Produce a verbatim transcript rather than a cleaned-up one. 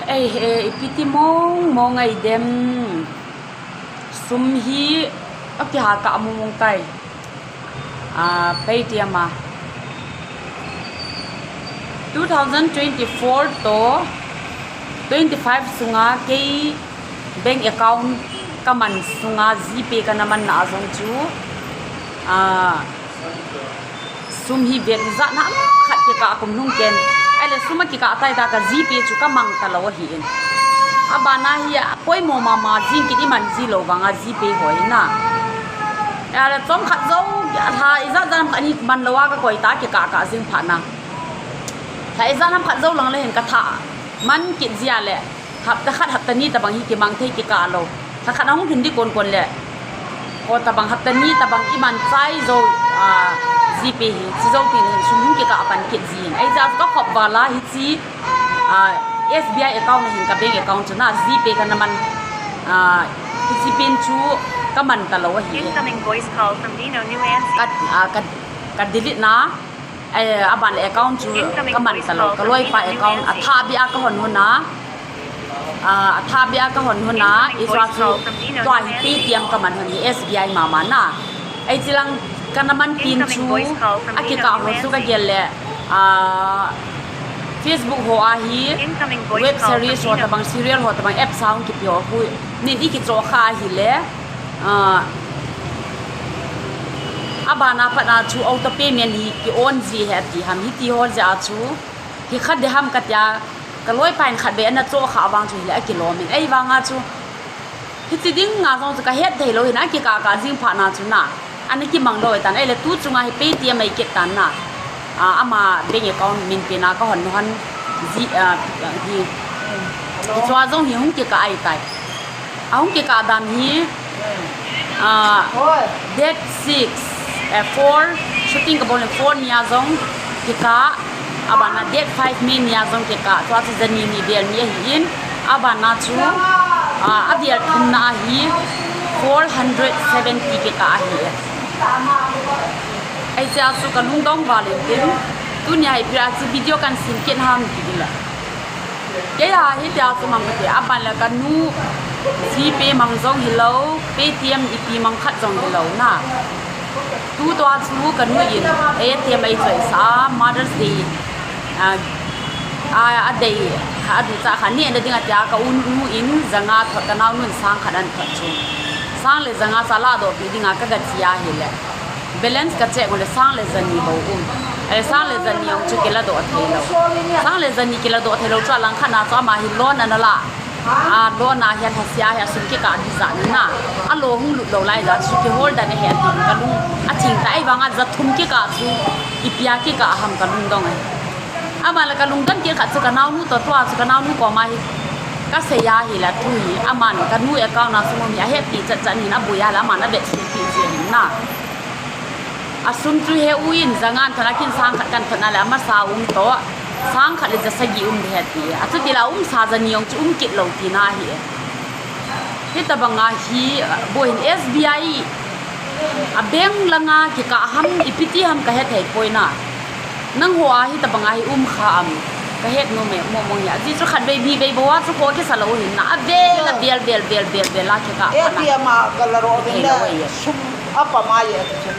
Ei, eh, ipi ti mong mong ahi dem. Sum hi akihah kah mong mong tai. Ah, Paytm a. Two thousand twenty-four to twenty-five sunga kei bank account kaman sunga GPay kana man na a jong chu, ah, sum hi vet ijat ham khat kikah kum nung ken. Ahile sum akikah tai ta ka GPay chu kamang talou ahi in. Abana hi apoimo mama jing kit iman ji lou vanga GPay hoi na. Ahile chomkhat jou, lha ijat jat ham khat ni man lou a kakoi ta kikah kah jing phat na. Lha ijat ham khat jou lang le hin kathah man kit ji a le. Hapta khat, hapta ni tabang hi kimang thei kikah lou. Lha khat ahung lhin di kon kon le. Ko tabang hapta ni tabang iman chai jou, ah, GPay hi, chi jou tin hin sum hung kikah pan kit jin. Ahijeh a chu kakhop val a hichi, ah, SBI account a hin ka bank account chu na GPay kana man, ah, hichi pin chu kaman talou ahi. Incoming voice call from Dino Nuance. Ka, ah, ka, ka delete na. Eh, aban le account chu kaman talou, kaloipa account athah bia kahon hon a, ah, athah bia kahon hon a, ijeh a chu tua hi Paytm kaman hon hi SBI mama na. Ahi chilang kana man tin chu akikah ho chu kagel le, ah, Facebook ho a hi web series ho tabang, serial ho tabang, app sound kipi ho khu nin ikichoh kha ahile. Ah, abana pat a chu auto payment hi ki on ji ahi ti ham, hiti ho jeh a chu hi khat de ham katia, kaloipa in khat vei ana choh kha vang chu hile akilom in. Ahivanga chu hichi dinga jong chu kahet thei lou hin akikah kah jing phat na chu na. Ana kimang lou tan, ahile tu chunga hi Paytm ahi kit tan na. Ah, ama bank account min pen a kahon hon ji, ah, hi. Hichua jong hi hung kikah ahi tai. Ahung kikah dan hi, ah, date six, eh, four, shooting kabol le four ni a jong kikah, abana date five May ni a jong kikah, chua chu jani ni vel ni ahi in, abana chu, ah, avel thumna ahi, four hundred seventy kikah ahi. Ahi chia chu kalungdong val in tin, tunia hi ipi a chu video kahin sem kit ham ti ding le. Kei a hitia chu mang kate, aban le kanu GPay mang jong hilou, Paytm ipi mang khat jong hilou na. Tu tua chu kanu in ATM eichoisah a, Mother's Day, ah, a, adei kha, aducha kha neh na dinga tia ka u nu in janga thot, ka naonu in sang khat ahin thot chu. Sang le janga chu ladoh pi dinga kaga chi ahile. Balance ka check u le sang le jani bou um. Eh, sang le jani jong chu kiladoh thei lou. Sang le jani kiladoh thei lou chu alangkhat na chu ama hi loan ana la. Ah, loan a hin lhasia hi asum kikah di jat na. Alo hung lut lou lai jat chu kihol dan ahi ati kalung. Athing ta ahivanga ja thum kikah chu ipi a kikah ham kalungdong e. Aman le kalungdon kit khat chu kanaonu toh tua chu kanaonu koma hi kasei ahile tu hi aman kanu account a sum um hi ahetpi chat chat in aboi a le aman avetsuh pi jeng in na. Asum chu he u in janga ahin thot a, kin sang khat kahin thot na le amasa um toh sang khat le ja sagi um ding ahi ati. Achuti le aumsa jani jong chu um kit lou tina ahi. Hitabanga hi, bou hin SBI a bank langa kikah ham, ipi ti ham kahethei poi na. Nangho a hitabanga hi um kha am, kahet nom e, mo mo hi. Ajeh chu khatvei nivei bou a chu kho kisa lou hin na. Avel, avel, vel, vel, vel, vel a kikah na. ATM a kaladoh uvin na, sum apam a e chu.